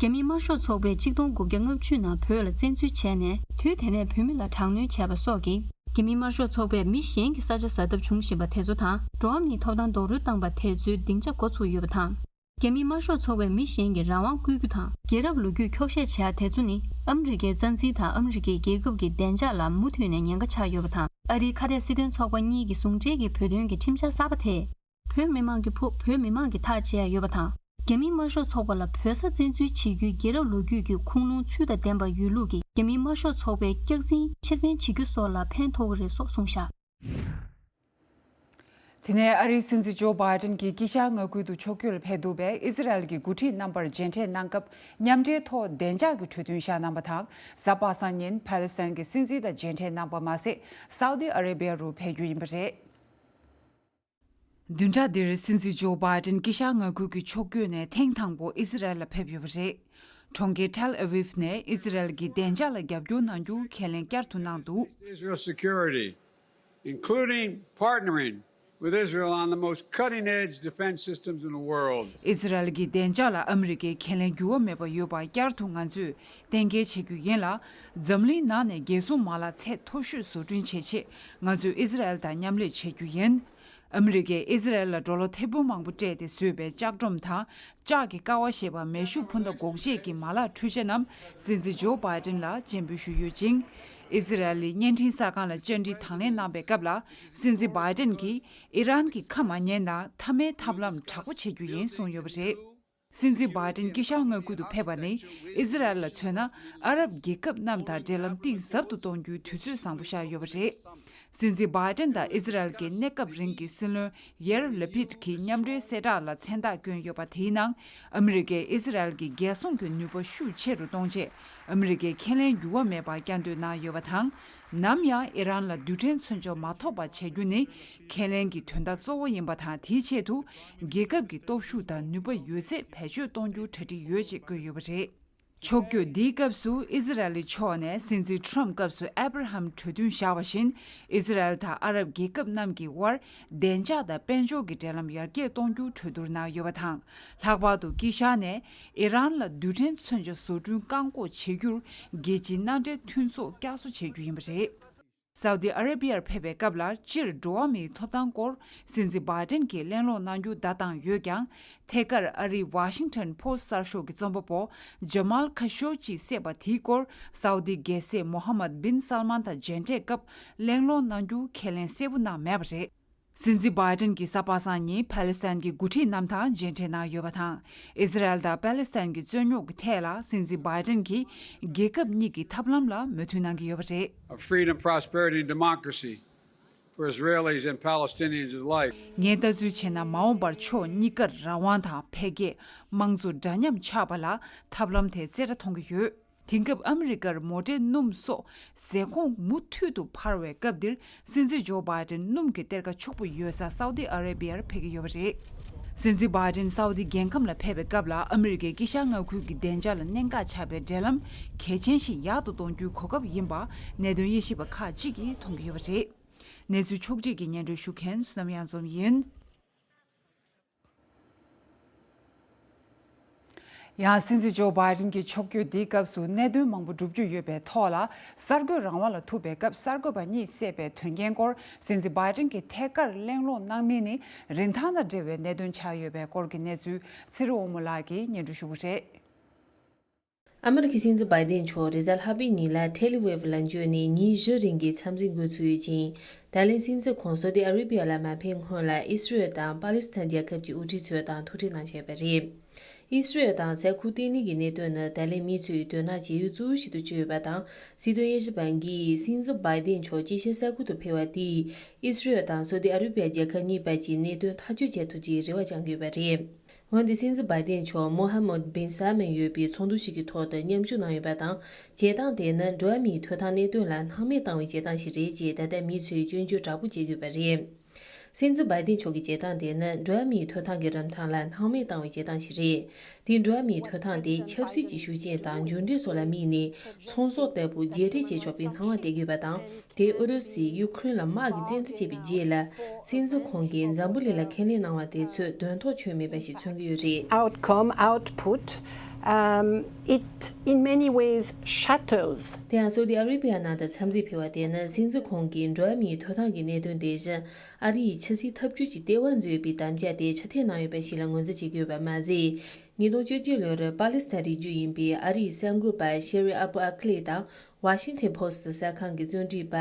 རྒྱ་མིའི་དམར་ཤོག་ཚོགས་པས་ཆིག་སྟོང་དགུ་བརྒྱ་ལྔ་བཅུ་ནང་བོད་ལ་བཙན་འཛུལ་བྱས་ནས། དུས་དེ་ནས་བོད་མི་ལ་དྲག་གནོན་བྱས་པ་སོགས་ཀྱིས། རྒྱ་མིའི་དམར་ཤོག་ཚོགས་པས་མི་གཞན་གྱི་ས་ཆ་ཟ་ཐབས་བྱུང་བཞིན་པ་དེ་ཚོ་དང་། འགྲོ་བ་མིའི་ཐོབ་ཐང་རྡོག་རོལ་བཏང་པ་དེ་ཚོའི་སྡིངས་ཆ་འགོ་ཚུགས་ཡོད་པ་དང་། རྒྱ་མིའི་དམར་ཤོག་ཚོགས་པས་མི་གཞན་གྱི་རང་དབང་བརྐུ་རྒྱུ་དང་། རྒྱལ་རབས་ལོ་རྒྱུས་འཁྱོག་བཤད་བྱེད་ཡ་དེ་ཚོ་ནི། ཨ་མི་རི་ཀའི་རྩ་འཛིན་དང་ཨ་མི་རི་ཀའི་རྒྱལ་ཁབ་ཀྱི་བདེ་འཇགས་ལ་མུ་མཐུད་ནས་ཉེན་ཁ་ཆགས་ཡོད་པ་དང་། ཨ་རིའི་ཁ་གཏད་སྲིད་དོན་ཚོགས་པ་གཉིས་ཀྱི་ཟུང་འབྲེལ་གྱི་བོད་དོན་གྱི་ཁྲིམས་འཆར་གསར་པ་དེས། བོད་མི་མང་གི་ཕུགས་བོད་མི་མང་གིས་ཐག་བཅད་ཡ་ཡོད་པ་དང་། རྒྱ་མིའི་དམར་ཤོག་ཚོགས་པ་ལ་བོད་ས་བཙན་འཛུལ་བྱེད་རྒྱུའི་རྒྱལ་རབས་ལོ་རྒྱུས་ཀྱི་ཁུངས་ལུང་ཚུལ་དང་ལྡན་པ་ཡོད་ལུགས་ཀྱིས། རྒྱ་མིའི་དམར་ཤོག་ཚོགས་པའི་སྐྱག་རྫུན་ཕྱིར་འཕེན་བྱེད་རྒྱུ་སོགས་ལ་ཕན་ཐོགས་ཀྱི་རེད་སོགས་གསུངས་བཞག་དེ་ནས་ཨ་རིའི་སྲིད་འཛིན་ཇོ་བྷའི་ཏན་གྱིས་དཀྱིལ་ཤར་མངའ་ཁུལ་དུ་ཕྱོགས་བསྐྱོད་ལ་ཕེབས་འདུག་པས། ཨི་ཟི་རལ་གྱི་འགོ་ཁྲིད་རྣམ་པར་མཇལ་འཕྲད་གནང་སྐབས་མཉམ་འབྲེལ་ཐོག་བདེ་འཇགས་ཀྱི་གྲོས་མཐུན་བཞག་གནང་བ་དང་། གཟའ་པ་སངས་ཉིན་ཕཱ་ལེ་སི་ཐན་གྱི་སྲིད་འཛིན་དང་མཇལ་འཕྲད་གནང་པ་མ་ཟད། སའུ་ཏི་ཨ་རེ་བྷི་ཡ་རུ་ཕེབས་རྒྱུ་ཡིན་པ་རེད། བདུན་ཕྲག་འདིར་སྲིད་འཛིན་ཇོ་བྷའི་ཏན་དཀྱིལ་ཤར་མངའ་ཁུལ་གྱི་ཕྱོགས་བསྐྱོད་ནས་ཐེངས་དང་པོ་ཨི་ཟི་རལ་ལ་ཕེབས་ཡོད་པ་རེད། གྲོང་ཁྱེར་ཐལ་ཨ་བིབ་ནས་ཨི་ཟི་རལ་གྱི་བདེ་འཇགས་ལ་རྒྱབ་སྐྱོར་གནང་རྒྱུ་ཁས་ལེན་བསྐྱར་དུ་གནང་འདུག Israel's security, including partnering with Israel on the most cutting edge defense systems in the world. ཨི་ཟི་རལ་གྱི་བདེ་འཇགས་ལ་ཨ་མི་རི་ཀའི་ཁས་ལེན་འགྱུར་བ་མེད་པ་ཡོད་པ་བསྐྱར་དུ་ང་ཚོས་གཏན་འཁེལ་བྱེད་རྒྱུ་ཡིན་ལ། འཛམ་གླིང་ནང་ནས་རྒྱལ་སྲུང་མ་ལག་ཚད་མཐོ་ཤོས་བཟོ་སྐྲུན་བྱེད་ཆེད་ང་ཚོས་ཨི་ཟི་རལ་དང་མཉམ་ལས་བྱེད་རྒྱུ་ཡིན། ཨ་མི་རི་ཀས་ཨི་ཟི་རལ་ལ་ཌོ་ལར་ཐེར་འབུམ་མང་པོ་སྤྲད་དེ་བཟོས་པའི་ལྕགས་སྒྲོམ་དང་ལྕགས་ཀྱི་ཀ་བ་ཞེས་པ་མེ་ཤུགས་འཕུར་མདའ་འགོག་བྱེད་ཀྱི་མ་ལག་འཕྲུལ་ཆས་རྣམས་སྲིད་འཛིན་ཇོ་བྷའི་ཏིན་ལ་སྤྱན་འབུལ་ཞུས་ཡོད་ཅིང་། ཨི་ཟི་རལ་ལི་བརྙན་འཕྲིན་གསར་ཁང་ལ་བཅར་འདྲི་དང་ལེན་གནང་པའི་སྐབས་ལ། སྲིད་འཛིན་བྷའི་ཏིན་གྱིས་ཨི་རན་གྱི་ཁ་མ་ཉན་ན་མཐའ་མའི་ཐབས་ལམ་དྲག་པོ་བྱེད་རྒྱུ་ཡིན་གསུངས་ཡོད་པ་རེད། སྲིད་འཛིན་བྷའི་ཏིན་དཀྱིལ་ཤར་མངའ་ཁུལ་དུ་ཕེབས་པ་ནི་ཨི་ཟི་རལ་ལ་མཚོན་ན་ཨ་རབ་རྒྱལ་ཁབ་རྣམས་དང་འབྲེལ་ལམ་གཏིང་ཟབ་ཏུ་གཏོང་རྒྱུའི་དུས་ཚོད་བཟང་པོ་ཤར་ཡོད་པ་རེད། སྲིད་འཛིན་བྷའི་ཏིན་དང་ཨི་ཟི་རལ་གྱི་གནས་སྐབས་རིང་གི་སྲིད་བློན་ཡེར་ལེ་པིད་ཀྱིས་མཉམ་འབྲེལ་གསལ་བསྒྲགས་ལ་མཚན་རྟགས་བསྐྱོན་ཡོད་པ། དེའི་ནང་ཨ་མི་རི་ཀས་ཨི་ཟི་རལ་གྱི་རྒྱལ་སྲུང་གི་ནུས་པ་ཤུགས་ཆེ་རུ་གཏོང་ཆེད་ཨ་མི་རི་ཀའི་ཁས་ལེན་འགྱུར་བ་མེད་པ་བསྐྱར་ཟློས་གནང་ཡོད་པ་དང་། ནམ་ཡང་ཨི་རན་ལ་རྡུལ་ཕྲན་མཚོན་ཆ་མ་ཐོབ་པ་བྱ་རྒྱུ་ནི་ཁས་ལེན་གྱི་དོན་དག་གཙོ་བོ་ཡིན་པ་དང་། དེའི་ཆེད་དུ་རྒྱལ་ཁབ་ཀྱི་སྟོབས་ཤུགས་དང་ནུས་པ་ཡོད་ཚད་བེད་སྤྱོད་གཏོང་རྒྱུར་གྲ་སྒྲིག་ཡོད་ཅེས་བཀོད་ཡོད་པ་རེད། ཕྱོགས་བསྐྱོད་འདིའི་སྐབས་སུ་ཨི་ཟི་རལ་ལི་ཕྱོགས་ནས་སྲིད་འཛིན་ཁྲོམ་སྐབས་སུ་ཨེ་བྷ་ར་ཧམ་གྲོས་མཐུན་བཞག་པ་བཞིན། ཨི་ཟི་རལ་དང་ཨ་རབ་རྒྱལ་ཁབ་རྣམས་ཀྱི་དབར་བདེ་འཇགས་དང་དཔལ་འབྱོར་གྱི་འབྲེལ་ལམ་ཡར་རྒྱས་གཏོང་རྒྱུར་གྲོས་བསྡུར་གནང་ཡོད་པ་དང་། ལྷག་པར་དུ་དཀྱིལ་ཤར་ནས་ཨི་རན་ལ་རྡུལ་ཕྲན་མཚོན་ཆ་བཟོ་སྐྲུན་བཀག་འགོག་བྱེད་རྒྱུར་རྒྱལ་སྤྱིའི་མནའ་འབྲེལ་མཐུན་ཚོགས་བསྐྱར་གསོ་བྱེད་རྒྱུ་ཡིན་པ་རེད། སའུ་ཏི་ཨ་རེ་བྷི་ཡར་ཕེབས་པའི་སྐབས་ལ། སྤྱིར་འགྲོ་བ་མིའི་ཐོབ་ཐང་སྐོར་སྲིད་འཛིན་བྷའི་ཏིན་གྱིས་གླེང་སློང་གནང་རྒྱུ་བརྡ་བཏང་ཡོད་ཀྱང་། ཐད་ཀར་ཨ་རིའི་ཝ་ཤིང་ཊོན་པོ་སི་ཊི་གསར་ཤོག་གི་རྩོམ་པ་པོ་ཇ་མལ་ཁ་ཤོ་ཇིས་བསད་པ་དེའི་སྐོར་སའུ་ཏི་རྒྱལ་སྲས་མོ་ཧམ་མད་བིན་སལ་མན་དང་མཇལ་འཕྲད་སྐབས་གླེང་སློང་གནང་རྒྱུ་ཁས་ལེན་གསལ་པོ་གནང་མེད་པ་རེད། སྲིད་འཛིན་བྷའི་ཏིན་གྱིས་གཟའ་པ་སངས་ཉིན་ཕ་ལེ་སི་ཐན་གྱི་འགོ་ཁྲིད་རྣམས་དང་མཇལ་འཕྲད་གནང་ཡོད་པ་དང་། ཨི་ཟི་རལ་དང་ཕ་ལེ་སི་ཐན་གྱི་རྩོད་རྙོག་གི་ཐད་ལ་སྲིད་འཛིན་བྷའི་ཏིན་གྱིས་རྒྱལ་ཁབ་གཉིས་ཀྱི་ཐབས་ལམ་ལ་མོས་མཐུན་གནང་གི་ཡོད་པ་རེད། Of freedom, prosperity, and democracy for Israelis and Palestinians alike. ངས་ལྟ་ཚུལ་བྱས་ན། མ་འོངས་པར་ཕྱོགས་གཉིས་ཀར་རང་དབང་དང་འཕེལ་རྒྱས། དམངས་གཙོ་འདྲ་མཉམ་ཆགས་པ་ལ་ཐབས་ལམ་དེ་རྩེ་གྲ་མཐོང་གི་ཡོད། དེང་སྐབས་ཨ་མི་རི་ཀར་མོ་ཊའི་སྣུམ་སོགས་ཟས་ཁོངས་མུ་མཐུད་དུ་འཕར་བའི་སྐབས་འདིར། སྲིད་འཛིན་ཇོ་བྷའི་ཏིན་སྣུམ་གྱི་གཏེར་ཁ་ཕྱུག་པོ་ཡོད་ས་སའུ་ཏི་ཨ་རེ་བྷི་ཡར་ཕེབས་ཀྱི་ཡོད་པ་རེད། སྲིད་འཛིན་བྷའི་ཏིན་སའུ་ཏི་རྒྱལ་ཁམས་ལ་ཕེབས་པའི་སྐབས་ལ། ཨ་མི་རི་ཀའི་དཀྱིལ་ཤར་མངའ་ཁུལ་གྱི་བདེ་འཇགས་ལ་གནད་འགག་ཆགས་པའི་འབྲེལ་ལམ་གལ་ཆེན་ཞིག་ཡག་ཏུ་གཏོང་རྒྱུའི་གོ་སྐབས་ཡིན་པ་གནད་དོན་དབྱེ་ཞིབ་པ་ཁག་ཅིག་གིས་མཐོང་གི་ཡོད་པ་རེད། གནས་ཚུལ་ཕྱོགས་སྒྲིག་གིས་སྙན་སྒྲོན་ཞུ་མཁན་བསོད་ནམས་གཡང་འཛོམས་ཡིན། ཡང་སྲིད་འཛིན་ཇོ་བྷའི་ཏིན་གྱི་ཕྱོགས་བསྐྱོད་འདིའི་སྐབས་སུ་གནད་དོན་མང་པོ་བསྒྲུབ་རྒྱུ་ཡོད་པའི་ཐོག་ལ། གསར་འགོད་རང་དབང་ལ་ཐུག་པའི་སྐབས་གསར་འགོད་པ་གཉིས་བསད་པའི་དོན་རྐྱེན་སྐོར། སྲིད་འཛིན་བྷའི་ཏིན་གྱིས་ཐད་ཀར་གླེང་སློང་གནང་མིན་ནི་རིན་ཐང་དང་འབྲེལ་བའི་གནད་དོན་ཆགས་ཡོད་པའི་སྐོར་གྱི་གནས་ཚུལ་ཚེ་རིང་དབང་མོ་ལགས་ཀྱིས་སྙན་སྒྲོན་ཞུ་གི་རེད། ཨ་མི་རི་ཀའི་སྲིད་འཛིན་བྷའི་ཏིན་མཆོག་རེས་གཟའ་ལྷག་པའི་ཉིན་ལ་ཐེལ་ཨ་ཝིབ་ལ་འབྱོར་ནས་ཉིན་བཞི་རིང་གི་འཚམས་གཟིགས་འགོ་ཚུགས་ཡོད་ཅིང་། ད་ལན་སྲིད་འཛིན་ཁོང་སོ་ཏི་ཨ་རི་བི་ཡ་ལ་མ་ཕེབས་སྔོན་ལ་ཨི་སི་རེལ་དང་པ་ལི་སི་ཐན་རྒྱལ་ཁབ་ཀྱི་དབུ་ཁྲིད་ཚོ་དང་ཐུག་འཕྲད་གནང་བཞིན་ཡོད་པ་རེད། ཨི་སི་རེལ་དང་ས་ཁུལ་བརྟན་ལྷིང་གི་གནད་དོན་ནི་ད་ལན་མི་ཚོས་དོ་སྣང་བྱེད་ཡུལ་གཙོ་བོ་ཞིག་ཏུ་གྱུར་ཡོད་པ་དང་། སྲིད་དོན་དབྱེ་ཞིབ་པ་འགས་སྲིད་འཛིན་བྷའི་ཏིན་མཆོག་དཀྱིལ་ཤར་ས་ཁུལ་དུ་ཕེབས་པ་དེས་ཨི་སི་རེལ་དང་སོ་ཏི་ཨ་རི་བི་ཡ་རྒྱལ་ཁབ་གཉིས་བར་གྱི་གནད་དོན་ཐག་གཅོད་བྱེད་ཐུབ་ཅེས་རེ་བ་བཅངས་ཡོད་པ་རེད། འོན་ཏེ་སྲིད་འཛིན་བྷའི་ཏིན་མཆོག་མོ་ཧ་མོད་བིན་སལ་མན་ཡོད་པའི་ཚོགས་འདུ་ཞིག་གི་ཐོག་ཏུ་མཉམ་ཞུགས་གནང་ཡོད་པ་དང་། བྱེད་སྟངས་དེ་ནི་འགྲོ་བ་མིའི་ཐོབ་ཐང་གནད་དོན་ལ་སྣང་མེད་བཏང་བའི་བྱེད་སྟངས་ཤིག་རེད་ཅེས་ད་ལྟ་མི་ཚོས་སྐྱོན་བརྗོད་དྲག་པོ་བྱེད་ཀྱི་ཡོད་པ་རེད། སྲིད་འཛིན་བྷའི་ཏིན་མཆོག་གི་བྱེད་སྟངས་དེ་ནི་འགྲོ་བ་མིའི་ཐོབ་ཐང་གི་རིན་ཐང་ལ་སྣང་མེད་བཏང་བའི་བྱེད་སྟངས་ཤིག་རེད། དེས་འགྲོ་བ་མིའི་ཐོབ་ཐང་དེ་ཆབ་སྲིད་ཀྱི་ཤུགས་རྐྱེན་དང་འགྱུར་འགྲོས་སོགས་ལ་དམིགས་ནས་ཚོང་ཟོག་ལྟ་བུ་རྒྱས་སྤྲོས་བྱེད་ཆོག་པའི་སྣང་བ་སྟེར་གྱི་ཡོད་པ་དང་། དེས་ཨུ་རུ་སུས་ཡུ་ཁུ་རེན་ལ་དམག་གིས་བཙན་འཛུལ་བྱས་པའི་རྗེས་ལ། སྲིད་འཛིན་ཁོང་གིས་འཛམ་བུ་གླིང་ལ་ཁས་ལེན་གནང་བ་དེ་ཚོས་དོན་ཐོག་ཆོད་མེད་པ་ཞིག་མཚོན་གྱི་ཡོད་རེད། Outcome, output, um, it in many ways shatters. དེ་ཡང་སོ་ཏི་ཨ་རི་བི་ཡ་ནང་དུ་འཚམས་གཟིགས་ཕེབས་པ་དེ་ནི་སྲིད་འཛིན་ཁོང་གིས་འགྲོ་བ་མིའི་ཐོབ་ཐང་གི་གནད་དོན་དེ་བཞིན་ཨ་རི་ཡི་ཕྱི་སྲིད་ཐབས་ཇུས་ཀྱི་ལྟེ་བ་འཛུགས་པའི་དམ་བཅའ་དེ་ཕྱིར་འཐེན་གནང་ཡོད་པ་ཞིག་ལ་ངོས་འཛིན་བྱེད་ཀྱི་ཡོད་པ་མ་ཟད། ཉིས་སྟོང་བཅུ་གཅིག་ལོར་པ་ལི་སི་ཐན་རིགས་རྒྱུད་ཡིན་པའི་ཨ་རིའི་གསར་འགོད་པ་ཤེ་རི་ཨ་པུ་ཨ་ཁི་ལེ་དང་། ཝ་ཤིང་ཐོན་པོ་སི་ཊི་གསར་ཁང་གི་རྩོམ་སྒྲིག་པ་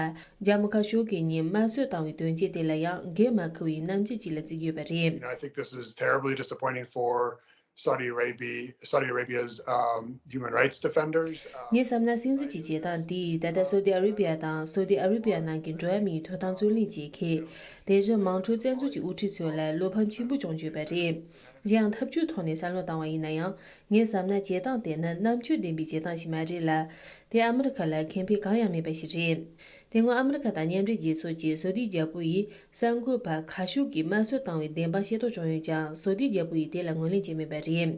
ཇ་མ་ཁ་ཤོ་གི་ཉིན་དམར་གསོད་བཏང་བའི་དོན་རྐྱེན་དེ་ལ་ཡང་འགན་མ་འཁུར་བའི་རྣམ་འགྱུར་ཅིག་ལ་བརྩི་གི་ཡོད་པ་རེད། You know, I think this is terribly disappointing for Saudi Arabia, Saudi Arabia's, um, human rights defenders. Uh, ངས་བསམ་ན་སྲིད་འཛིན་གྱི་བྱེད་སྟངས་འདིས་ད་ལྟ་སོ་ཏི་ཨ་རི་བི་ཡ་དང་སོ་ཏི་ཨ་རི་བི་ཡ་ནང་གི་འགྲོ་བ་མིའི་ཐོབ་ཐང་རྩོད་ལེན་བྱེད་མཁན། དེ་བཞིན་དམངས་ཁྲོད་བཙན་འཛུལ་གྱི་དབུ་ཁྲིད་ཚོ་ལ་བློ་ཕམ་ཆེན་པོ་བྱུང་ཡོད་པ་རེད། གཞན་ཡང་ཐབས་ཇུས་ཐོག་ནས་བསམ་བློ་བཏང་བ་ཡིན་ན་ཡང་། ངས་བསམ་ན་བྱེད་སྟངས་དེ་ནི་རྣམ་དཔྱོད་ལྡན་པའི་བྱེད་སྟངས་ཤིག་མ་རེད་ལ། དེ་ཨ་མི་རི་ཁ་ལ་ཁེ་ཕན་གང་ཡང་མེད་པ་ཞིག་རེད། དེ་སྔོན་ཨ་མི་རི་ཁ་དང་མཉམ་འབྲེལ་རྒྱལ་ཚོགས་ཀྱིས་སོ་ཏི་རྒྱལ་པོ་ཡིས་གསར་འགོད་པ་ཁ་ཤོ་གིས་དམར་གསོད་བཏང་བའི་བདེན་དཔང་ཤེས་རྟོགས་བྱུང་ཡོད་ཀྱང་སོ་ཏི་རྒྱལ་པོ་ཡིས་དེ་ལ་ངོས་ལེན་བྱས་མེད་པ་རེད།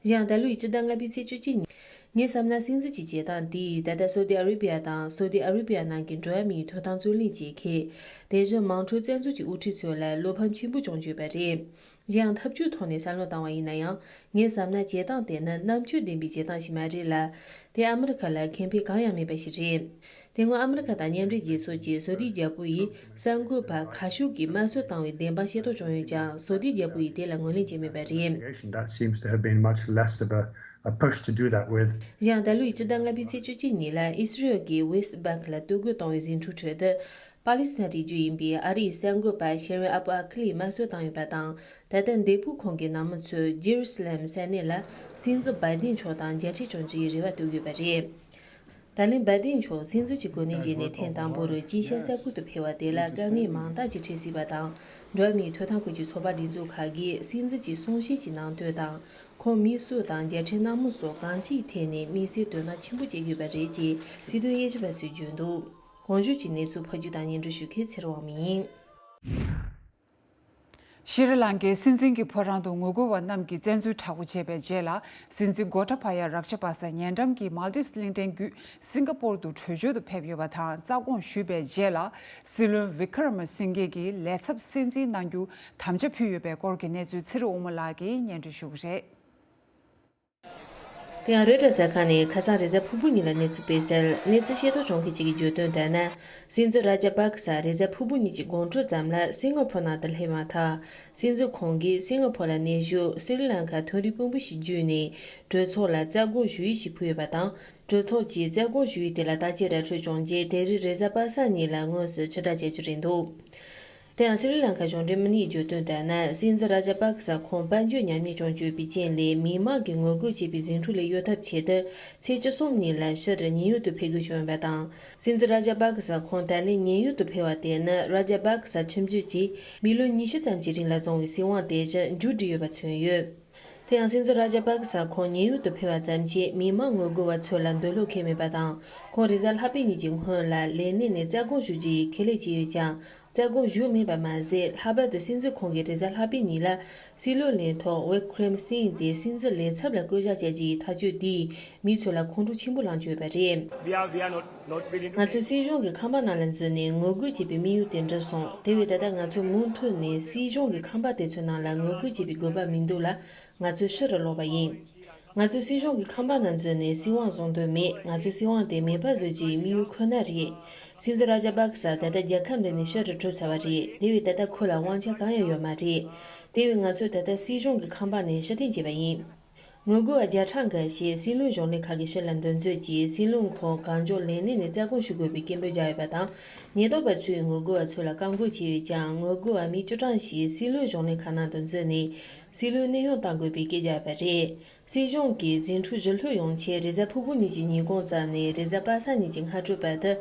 གཞན་ད་ལོའི་སྤྱི་ཟླ་ལྔ་པའི་ཚེས་བཅུ་གཅིག་ཉིན། ངས་བསམ་ན་སྲིད་འཛིན་གྱི་བྱེད་སྟངས་དེས་ད་ལྟ་སོ་ཏི་ཨ་རི་བི་ཡ་དང་སོ་ཏི་ཨ་རི་བི་ཡ་ནང་གི་འགྲོ་བ་མིའི་ཐོབ་ཐང་རྩོད་ལེན་བྱེད་མཁན། དེ་བཞིན་དམངས་ཁྲོད་བཙན་འཛུལ་གྱི་དབུ་ཁྲིད་ཚོ་ལ་བློ་ཕམ་ཆེན་པོ་བྱུང་ཡོད་པ་རེད། གཞན་ཡང་ཐབས་ཇུས་ཐོག་ནས་བསམ་བློ་བཏང་བ་ཡིན་ན་ཡང་། ངས་བསམ་ན་བྱེད་སྟངས་དེ་ནི་རྣམ་དཔྱོད་ལྡན་པའི་བྱེད་སྟངས་ཤིག་མ་རེད་ལ། དེ་ཨ་མི་རི་ཁ་ལ་ཁེ་ཕན་གང་ཡང་མེད་པ་ཞིག་རེད། དེ་སྔོན་ཨ་མི་རི་ཁ་དང་མཉམ་འབྲེལ་རྒྱལ་ཚོགས་ཀྱི་སོ་ཏི་རྒྱལ་པོ་ཡིས་གསར་འགོད་པ་ཁ་ཤས་ཀྱིས་དམར་གསོད་བཏང་བའི་བདེན་དཔང་ཤེས་རྟོགས་བྱུང་ཡོད་ཀྱང་། སོ་ཏི་རྒྱལ་པོ་ཡིས་དེ་ལ་ངོས་ལེན་བྱས་མེད་པ་རེད། That seems to have been much less of a, a push to do that with. གཞན་ད་ལོའི་སྤྱི་ཟླ་ལྔ་པའི་ཚེས་བཅུ་གཅིག་ཉིན་ལ་ཨི་སི་རེལ་གྱིས་ཝེ་སི་ཊི་བྷེང་ཀི་ལ་གཏོར་རྒོལ་བཏང་བའི་ཟིང་འཁྲུག་ཁྲོད་དུ། པ་ལི་སི་ཐན་རིགས་རྒྱུད་ཡིན་པའི་ཨ་རིའི་གསར་འགོད་པ་ཤེ་རིན་ཨ་པུ་ཨ་ཁི་ལིས་དམར་གསོད་བཏང་ཡོད་པ་དང་། ད་ལྟ་འདས་པོ་ཁོང་གི་ནང་མི་ཚོས་ཇེ་རུ་སི་ལེམ་ས་གནས་ལ་སྲིད་འཛིན་བྷའི་ཏིན་མཆོག་དང་མཇལ་འཕྲད་བྱུང་རྒྱུའི་རེ་བ་གཏོང་གི་ཡོད་པ་རེད། ད་ལན་བྷའི་ཏིན་མཆོག་སྲིད་འཛིན་གྱི་གོ་གནས་བཞེས་ནས་ཐེངས་དང་པོ་རུ་དཀྱིལ་ཤར་ས་ཁུལ་དུ་ཕེབས་པ་དེ་ལ་དཀའ་ངལ་མང་དག་ཅིག་འཕྲད་སྲིད་པ་དང་། འགྲོ་བ་མིའི་ཐོབ་ཐང་སྐོར་གྱི་ཚོགས་པ་སྒྲིག་འཛུགས་ཁག་གིས་སྲིད་འཛིན་གྱི་གསུང་བཤད་ཀྱི་ནང་དོན་དང་། ཁོང་མིའི་སྲོལ་དང་མཇལ་འཕྲད་གནང་མུས་སོགས་གང་ཅིའི་ཐད་ནས་དམིགས་བསལ་དོ་སྣང་ཆེན་པོ་བྱེད་དགོས་པ་རེད་ཅེས་སྲིད་དོན་དབྱེ་ཞིབ་པ་ཚོས་བརྗོད་འདུག་གོང་ཞུས་ཀྱི་གནས་ཚུལ་ཕབ་སྒྱུར་དང་སྙན་སྒྲོན་ཞུ་མཁན་ཚེ་རིང་དབང་མོ་ཡིན། ཤྲི་ལང་ཀའི་སྲིད་འཛིན་གྱི་ཕོ་བྲང་དུ་ངོ་རྒོལ་བ་རྣམས་ཀྱིས་བཙན་འཛུལ་དྲག་པོ་བྱས་པའི་རྗེས་ལ། སྲིད་འཛིན་གོ་ཏ་བ་ཡ་རག་ཆ་པ་ས་ཉེ་འགྲམ་གྱི་མཱལ་ཏིབ་སི་གླིང་ཕྲན་བརྒྱུད་སིང་ག་པོར་དུ་བྲོས་བྱོལ་དུ་ཕེབས་ཡོད་པ་དང་། རྩ་དགོངས་ཞུས་པའི་རྗེས་ལ། སྲིད་བློན་བི་ཀར་མ་སིང་གྷེ་གྱིས་ལས་ཚབ་སྲིད་འཛིན་གནང་རྒྱུ་དམ་བཅའ་ཕུལ་ཡོད་པའི་སྐོར་གྱི་གནས་ཚུལ་ཚེ་རིང་དབང་མོ་ལགས་ཀྱིས་སྙན་སྒྲོན་ཞུ་གི་རེད། དེ་ཡང་རོའི་ཊར་གསར་ཁང་ནས་ཁ་སང་རེས་གཟའ་ཕུར་བུ་ཉིན་ལ་གནས་ཚུལ་སྤེལ་གསལ། གནས་ཚུལ་ཤེས་རྟོགས་བྱུང་མཁན་ཅིག་གིས་བརྗོད་དོན་ལྟར་ན། སྲིད་འཛིན་ར་ཇ་པ་ཀི་ས་རེས་གཟའ་ཕུར་བུ་ཉིན་གྱི་དགོང་དྲོ་ཙམ་ལ་སིང་ག་ཕོར་ནང་དུ་སླེབས་མ་ཐག་སྲིད་འཛིན་ཁོང་གིས་སིང་ག་ཕོར་ལ་གནས་བཞུགས་སི་རི་ལང་ཀ་མཐོ་རིམ་དཔོན་པོ་ཞིག་བརྒྱུད་ནས་གྲོས་ཚོགས་ལ་རྩ་དགོངས་ཞུ་ཡིག་ཞིག་ཕུལ་ཡོད་པ་དང་། གྲོས་ཚོགས་ཀྱིས་རྩ་དགོངས་ཞུ་ཡིག་དེ་ལ་བརྟག་དཔྱད་ར་འཕྲོད་བྱུང་རྗེས། དེ་རིང་རེས་གཟའ་པ་སངས་ཉིན་ལ་དངོས་སུ་ཕྱིར་བསྒྲགས་བྱ་རྒྱུ་རེད་འདུག་དེ་ཡང་སི་རི་ལང་ཀ་གཞུང་འབྲེལ་མི་སྣས་བརྗོད་དོན་ལྟར་ན། སྲིད་འཛིན་ར་ཇ་པ་ཀི་ས་ཁོང་དཔལ་འབྱོར་ཉམས་ཉེས་བྱུང་ཡོད་པའི་རྐྱེན་ལས། མི་མང་གིས་ངོ་རྒོལ་བྱེད་པའི་ཟིང་འཁྲུག་ལས་གཡོལ་ཐབས་ཆེད་དུ་ཚེས་བཅུ་གསུམ་ཉིན་ལ་ཕྱིར་ཉེན་གཡོལ་དུ་ཕེབས་དགོས་བྱུང་ཡོད་པ་དང་། སྲིད་འཛིན་ར་ཇ་པ་ཀི་ས་ཁོང་ད་ལན་ཉེན་གཡོལ་དུ་ཕེབས་པ་དེ་ནི། ར་ཇ་པ་ཀི་ས་ཁྲིམས་གཅོད་ཀྱིས་མི་ལོ་ཉི་ཤུ་ཙམ་གྱི་རིང་ལ་བཟུང་བའི་སྲིད་དབང་དེ་བཞིན་མཇུག་བསྒྲིལ་ཡོད་པ་མཚོན་ཡོད། དེ་ཡང་སྲིད་འཛིན་ར་ཇ་པ་ཀི་ས་ཁོང་ཉེན་གཡོལ་དུ་ཕེབས་པ་ཙམ་གྱིས་མི་མང་ངོ་རྒོལ་བ་ཚོ་ལ་འདོད་བློ་ཁེལ་མེད་པ་དང་། ཁོང་རེས་གཟའ་ལྷག་པའི་ཉིན་གྱི་སྔོན་ལ་ལས་གནས་ནས་རྩ་དགོངས་ཞུ་རྒྱུའི་ཁས་ལེན་བྱས་ཡོད་ཀྱང་། རྩ་དགོངས་ཞུས་མེད་པ་མ་ཟད། ལྷག་པར་དུ་སྲིད་འཛིན་ཁོང་གིས་རེས་གཟའ་ལྷག་པའི་ཉིན་ལ་སྲིད་བློན་ལས་ཐོག་ཝི་ཀྲེམ་སིང་དེ་སྲིད་འཛིན་ལས་ཚབ་ལ་བསྐོ་གཞག་བྱ་རྒྱུའི་ཐག་གཅོད་དེས་མི་ཚོ་ལ་ཁོང་ཁྲོ་ཆེན་པོ་ལངས་བཅུག་ཡོད་པ་རེད། We are, we are not, not willing to ང་ཚོས་སྲིད་གཞུང་གི་ཁང་པ་ནང་ལ་འཛུལ་ནས་ངོ་རྒོལ་བྱེད་པའི་དམིགས་ཡུལ་དེ་འགྲུབ་སོང་། དེ་བས་ད་ལྟ་ང་ཚོས་མུ་མཐུད་ནས་སྲིད་གཞུང་གི་ཁང་པ་དེ་ཚོའི་ནང་ལ་ངོ་རྒོལ་བྱེད་པའི་དགོས་པ་མི་འདུག་ལ། ང་ཚོས་ཕྱིར་ལོག་པ་ཡིན། ང་ཚོས་སྲིད་གཞུང་གི་ཁང་པ་ནང་འཛུལ་ནས་སྲིད་དབང་བཟུང་འདོད་མེད། ང་ཚོས་སྲིད་དབང་དེ་མེད་པ་བཟོ་རྒྱུའི་དམིགས་ཡུལ་ཁོ་ན་རེད། སྲིད་འཛིན་ར་ཇ་པ་ཀི་ས་ད་ལྟ་རྒྱལ་ཁབ་འདི་ནས་ཕྱིར་བྲོས་ཚར་བ་རེད། དེ་བས་ད་ལྟ་ཁོ་ལ་དབང་ཆ་གང་ཡང་ཡོད་མ་རེད། དེ་བས་ང་ཚོས་ད་ལྟ་སྲིད་གཞུང་གི་ཁང་པ་ནས་ཕྱིར་འཐེན་བྱས་པ་ཡིན། ངོ་རྒོལ་བ་བརྒྱ་ཕྲག་འགའ་ཞིག་སྲིད་བློན་གཞུང་ལས་ཁང་གི་ཕྱི་ལ་འདུ་འཛོམས་ཀྱིས་སྲིད་བློན་ཁོང་གང་མགྱོགས་ལས་གནས་ནས་རྩ་དགོངས་ཞུ་དགོས་པའི་སྐད་འབོད་བརྒྱབ་ཡོད་པ་དང་། ཉེན་རྟོག་པ་ཚོས་ངོ་རྒོལ་བ་ཚོ་ལ་བཀག་འགོག་བྱས་ཡོད་ཀྱང་། ངོ་རྒོལ་བ་མི་བཅུ་གྲངས་ཤིག་སྲིད་བློན་གཞུང་ལས་ཁང་ནང་དུ་འཛུལ་ནས་སྲིད་བློན་གནས་དབྱུང་གཏང་དགོས་པའི་སྐད་བརྒྱབ་ཡོད་པ་རེད། སྲིད་གཞུང་གིས་ཟིང་འཁྲུག་ཞི་ལྷོད་ཡོང་ཆེད་རེས་གཟའ་ཕུར་བུ་ཉིན་གྱི་ཉིན་གུང་ཙམ་ནས་རེས་གཟའ་པ་སངས་ཉིན་གྱི་སྔ་དྲོ་བར་དུ་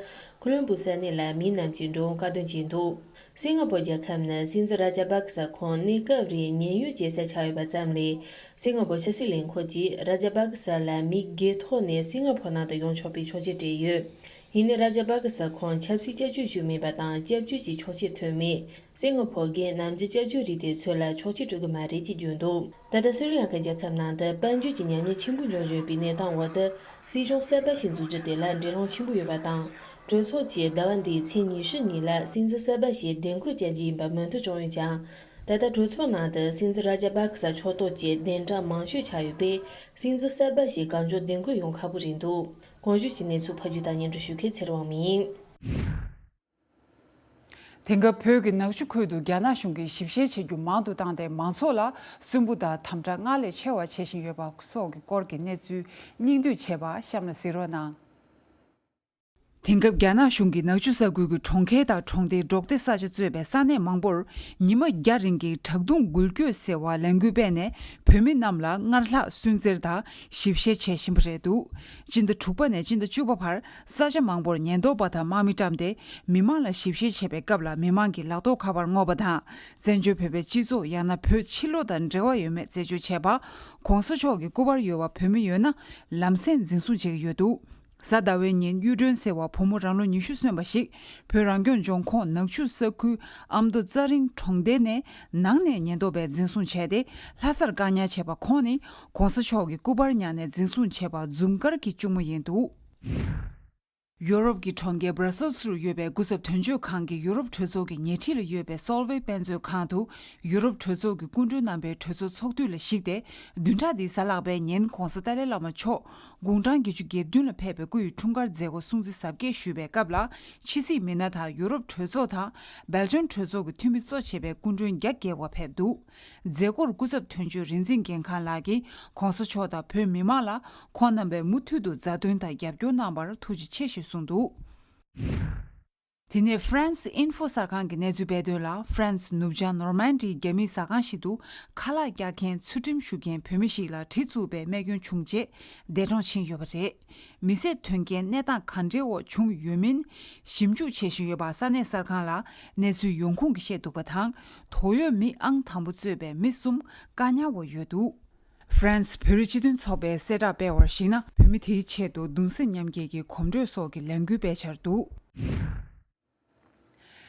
ཁོ་ལོམ་པོ་ས་གནས་ལ་མི་རྣམས་ཀྱི་འགྲོ་འོང་བཀག་སྡོམ་བྱས་འདུག་སིང་ག་པོར་རྒྱལ་ཁབ་ནི་སྲིད་འཛིན་ར་ཇ་པ་ཀི་ས་ཁོང་གནས་སྐབས་རིང་ཉེན་གཡོལ་བྱེད་ས་ཆགས་ཡོད་པ་ཙམ་ལས། སིང་ག་པོར་ཕྱི་སྲིད་ལས་ཁུངས་ཀྱིས་ར་ཇ་པ་ཀི་ས་ལ་མི་སྒེར་ཐོག་ནས་སིང་ག་པོར་ནང་དུ་ཡོང་ཆོག་པའི་ཆོག་མཆན་སྤྲད་ཡོད། ཡིན་ནའི་ར་ཇ་པ་ཀི་ས་ཁོང་ཆབ་སྲིད་སྐྱབས་བཅོལ་ཞུས་མེད་པ་དང་། སྐྱབས་བཅོལ་གྱི་ཆོག་མཆན་ཐོན་མེད། སིང་ག་པོར་འགན་ནམ་རྒྱུན་སྐྱབས་བཅོལ་རིགས་དེ་ཚོ་ལ་ཆོག་མཆན་སྤྲོད་ཀྱི་མ་རེད་ཅེས་བརྗོད་འདུག་ད་ལྟ་སི་རི་ལང་ཀ་རྒྱལ་ཁབ་ནང་དུ་དཔལ་འབྱོར་གྱི་ཉམས་ཉེས་ཆེན་པོ་འབྱུང་བཞིན་ཡོད་པའི་གནས་སྟངས་འོག་ཏུ། སྲིད་གཞུང་གསར་པ་ཞིག་འཛུགས་རྒྱུ་དེ་ལ་འགྲན་སློང་ཆེན་པོ་ཡོད་པ་དང་། གྲོས་ཚོགས་ཀྱིས་ཟླ་བ་འདིའི་ཚེས་ཉི་ཤུ་ཉིན་ལ་སྲིད་འཛིན་གསར་པ་ཞིག་གདན་འཁོད་བྱ་རྒྱུ་ཡིན་པ་མོས་མཐུན་བྱུང་ཡོད་ཀྱང་། ད་ལྟ་གྲོས་ཚོགས་ནང་དུ་སྲིད་འཛིན་ར་ཇ་པ་ཀི་ས་ཕྱོགས་གཏོགས་ཀྱི་གདན་གྲངས་མང་ཤོས་ཆགས་ཡོད་པས། སྲིད་འཛིན་གསར་པ་ཞིག་གང་མགྱོགས་གདན་འཁོད་ཡོང་ཁག་པོ་རེད་འདུག་གོང་ཞུས་ཀྱི་གནས་ཚུལ་ཕབ་སྒྱུར་དང་སྙན་སྒྲོན་ཞུ་མཁན་ཚེ་རིང་དབང་མོ་ཡིན། དེང་སྐབས་བོད་ཀྱི་ནག་ཆུ་ཁུལ་དུ་རྒྱ་ནག་གཞུང་གིས་ཞིབ་བཤེར་བྱེད་རྒྱུ་མང་དུ་བཏང་སྟེ། མང་ཚོགས་ལ་སུན་པོ་དང་དམ་དྲག་སྔར་ལས་ཆེ་བ་བྱེད་བཞིན་ཡོད་པ་སོགས་ཀྱི་སྐོར་གྱི་གནས་ཚུལ་སྙིང་བསྡུས་བྱས་པ་གཤམ་ལ་གཟིགས་རོགས་གནང་། དེང་སྐབས་རྒྱ་ནག་གཞུང་གིས་ནག་ཆུ་ས་ཁུལ་གྱི་གྲོང་ཁྱེར་དང་གྲོང་སྡེའི་འབྲོག་སྡེ་ས་ཆ་གཙོས་པའི་ས་གནས་མང་པོར་ཉི་མ་བརྒྱ་རིང་གི་དྲག་རྡུང་འགུལ་སྐྱོད་ཟེར་བ་ལས་འགུལ་སྤེལ་ནས། བོད་མི་རྣམས་ལ་སྔར་ལྷག་སུན་གཙེར་དང་ཞིབ་བཤེར་བྱེད་བཞིན་པ་རེད་འདུག་སྤྱི་ཟླ་དྲུག་པ་ནས་སྤྱི་ཟླ་བཅུ་པ་བར་ས་ཆ་མང་པོར་ཉེན་རྟོག་པ་དང་དམག་མི་བཀྲམ་སྟེ། མི་མང་ལ་ཞིབ་བཤེར་བྱེད་པའི་སྐབས་ལ་མི་མང་གི་ལག་ཐོགས་ཁ་པར་སྔོག་པ་དང་། བཙན་བྱོལ་བོད་པའི་སྤྱི་ཚོགས། ཡང་ན་བོད་ཕྱི་ལོགས་དང་འབྲེལ་བ་ཡོད་མེད་རྩད་གཅོད་བྱས་པ། གོང་ས་མཆོག་གི་སྐུ་པར་ཡོད་པ་བོད་མི་ཡོད་ན་ལམ་སེང་འཛིན་བཟུང་བྱེད་ཀྱི་ཡོད་འདུག་གཟའ་ཟླ་བའི་ཉིན་གཡུ་སྒྲོན་ཟེར་བ་བུ་མོ་རང་ལོ་ཉི་ཤུ་སོན་པ་ཞིག་བོད་རང་སྐྱོང་ལྗོངས་ཁོངས་ནག་ཆུ་ས་ཁུལ་ཨ་མདོ་རྩ་རིང་གྲོང་རྡལ་ནས་ནང་ནས་ཉེན་རྟོག་པས་འཛིན་བཟུང་བྱས་ཏེ། ལྷ་སར་བཀག་ཉར་བྱས་པ་ཁོང་ནི་༸གོང་ས་མཆོག་གི་སྐུ་པར་ཉར་ནས་འཛིན་བཟུང་བྱས་པ་འཛུམ་དཀར་གྱི་གཅུང་མོ་ཡིན་འདུག་ཡུ་རོབ་ཀྱི་གྲོང་ཁྱེར་སྦྲ་སེལ་སི་རུ་ཡོད་པའི་སྐུ་ཚབ་དོན་གཅོད་ཁང་གིས་ཡུ་རོབ་གྲོས་ཚོགས་ཀྱི་ཉེ་འཁྲིས་ལ་ཡོད་པའི་སོལ་ཝེ་དཔེ་མཛོད་ཁང་དུ་ཡུ་རོབ་གྲོས་ཚོགས་ཀྱི་སྐུ་མགྲོན་རྣམ་པའི་གྲོས་ཚོགས་ཚོགས་དུས་ལ་གཞིགས་ཏེ། བདུན་ཕྲག་འདིའི་གཟའ་ལྷག་པའི་ཉིན་༸གོང་ས་ཏཱ་ལའི་བླ་མ་མཆོག་དགུང་གྲངས་བརྒྱད་ཅུ་གྱ་བདུན་ལ་ཕེབས་པའི་སྐུ་ཡི་འཁྲུངས་སྐར་མཛད་སྒོ་སྲུང་བརྩི་གཟབ་རྒྱས་ཞུས་པའི་སྐབས་ལ། ཕྱི་སྲིད་མི་སྣ་དང་ཡུ་རོབ་གྲོས་ཚོགས་དང་སྦེལ་ཇམ་གྲོས་ཚོགས་ཀྱི་འཐུས་མི་གཙོ་བྱས་པའི་སྐུ་མགྲོན་བརྒྱ་བརྒལ་བ་ཕེབས་འདུག་མཛད་སྒོར་སྐུ་ཚབ་དོན་གཅོད་རིག་འཛིན་འགན་ཁང་ལགས་ཀྱིས་༸གོང་ས་མཆོག་དང་བོད་མི་མང་ལ་ཁོང་རྣམ་པས་མུ་མཐུད་དུ་མཛའ་དོན་དང་རྒྱབ་སྐྱོར་གནང་བར་ཐུགས་རྗེ་ཆེ་ཞེས་གསུངས་འདུག་དེ་ནས་France Info གསར་ཁང་གི་གནས་ཚུལ་སྤེལ་དོན་ལ། France ནུབ་བྱང་ནོར་མན་ཌིའི་རྒྱ་མིའི་ཟ་ཁང་ཞིག་ཏུ་ཁ་ལག་བཀྱག་མཁན་ཚུལ་ཁྲིམས་ཞུ་མཁན་བོད་མི་ཞིག་ལ་གྲི་བཙུགས་པའི་རྨས་སྐྱོན་བྱུང་རྗེས་འདས་གྲོངས་ཕྱིན་ཡོད་པ་རེད། མི་བསད་དོན་རྐྱེན་གནས་སྟངས་ག་འདྲའི་འོག་བྱུང་ཡོད་མིན་ཞིབ་འཇུག་བྱེད་བཞིན་ཡོད་པ་ས་གནས་གསར་ཁང་ལ་གནས་ཚུལ་ཡོང་ཁུངས་ཀྱིས་བཤད་འདུག་པ་དང་། དོགས་ཡོད་མི་ཨང་དང་པོ་གཙོས་པའི་མི་གསུམ་བཀག་ཉར་འོག་ཡོད་འདུག France བོད་རིགས་སྤྱི་མཐུན་ཚོགས་པས་གསལ་བསྒྲགས་སྤེལ་བར་གཞིགས་ན། བོད་མི་དེའི་ཆེད་དུ་གདུང་སེམས་མཉམ་སྐྱེད་ཀྱི་གོམ་བགྲོད་སོགས་ཀྱི་ལས་འགུལ་སྤེལ་འཆར་འདུག་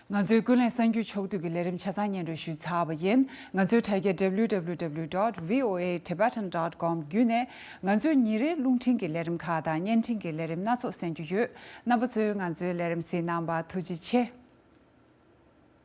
ང་ཚོའི་ཀུན་གླེང་གསར་འགྱུར་ཕྱོགས་བསྡུས་ཀྱི་ལས་རིམ་ཆ་ཚང་སྙན་སྒྲོན་ཞུས་ཚར་བ་ཡིན། ང་ཚོའི་དྲ་རྒྱ་W W W dot V O A Tibetan dot com བརྒྱུད་ནས་ང་ཚོའི་ཉིན་རེའི་རླུང་འཕྲིན་གྱི་ལས་རིམ་ཁག་དང་བརྙན་འཕྲིན་གྱི་ལས་རིམ་སྣ་ཚོགས་གསན་རྒྱུ་ཡོད། རྣམ་པ་ཚོས་ང་ཚོའི་ལས་རིམ་གཟིགས་གནང་བར་ཐུགས་རྗེ་ཆེ།